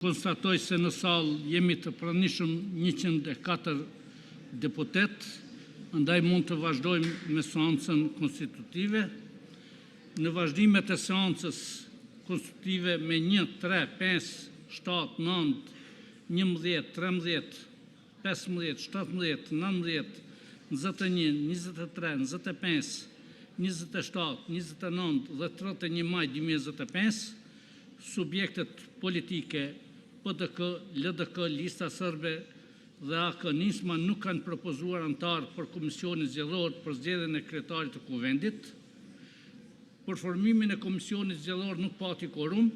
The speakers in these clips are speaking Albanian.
Konstatoj se në sallë jemi të pranishëm 104 deputetë, andaj mund të vazhdojmë me seancën konstitutive. Në vazhdimet e seancës konstitutive me 1, 3, 5, 7, 9, 11, 13, 15, 17, 19, 21, 23, 25, 27, 29 dhe 31 maj 2025, subjektet politike PDK, LDK, Lista serbe dhe AAK Nisma nuk kanë propozuar anëtarë për Komisionin zgjedhor për zgjedhjen e kryetarit të Kuvendit. Për formimin e Komisionit zgjedhor nuk pati kuorum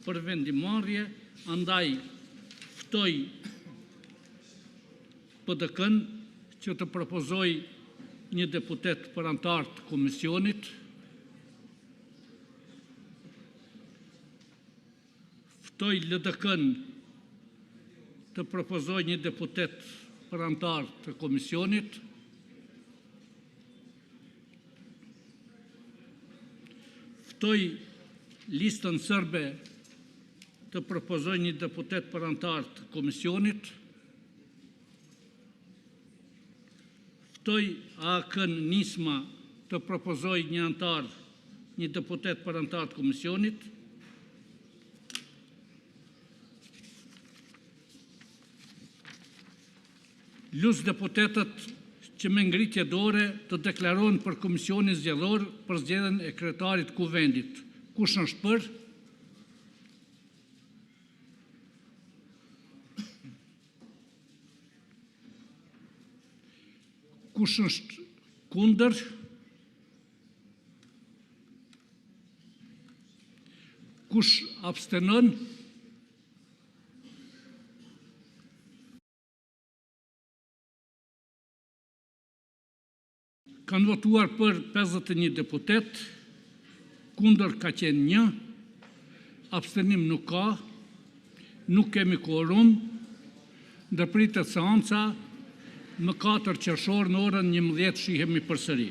për vendimmarrje, andaj ftoj PDK-në që të propozojë një deputet për anëtar të komisionit. Ftoj LDK-në të propozojë një deputet për anëtar të komisionit. Ftoj Listën serbe të propozojë një deputet për anëtar të komisionit. Ftoj AAK-në, Nisma të propozojë një anëtar, një deputet për anëtar të komisionit. Lus deputetët që me ngritje dore të deklarohen për Komisionin zgjedhor për zgjedhjen e kryetarit të Kuvendit. Kush është për? Kush është kundër? Kush abstenon? Kanë votuar për 51 deputetë, kundër ka qenë një, abstenim nuk ka. Nuk kemi kuorum. Ndërpritet seanca. Më 4 qershor, në orën 11:00, shihemi përsëri.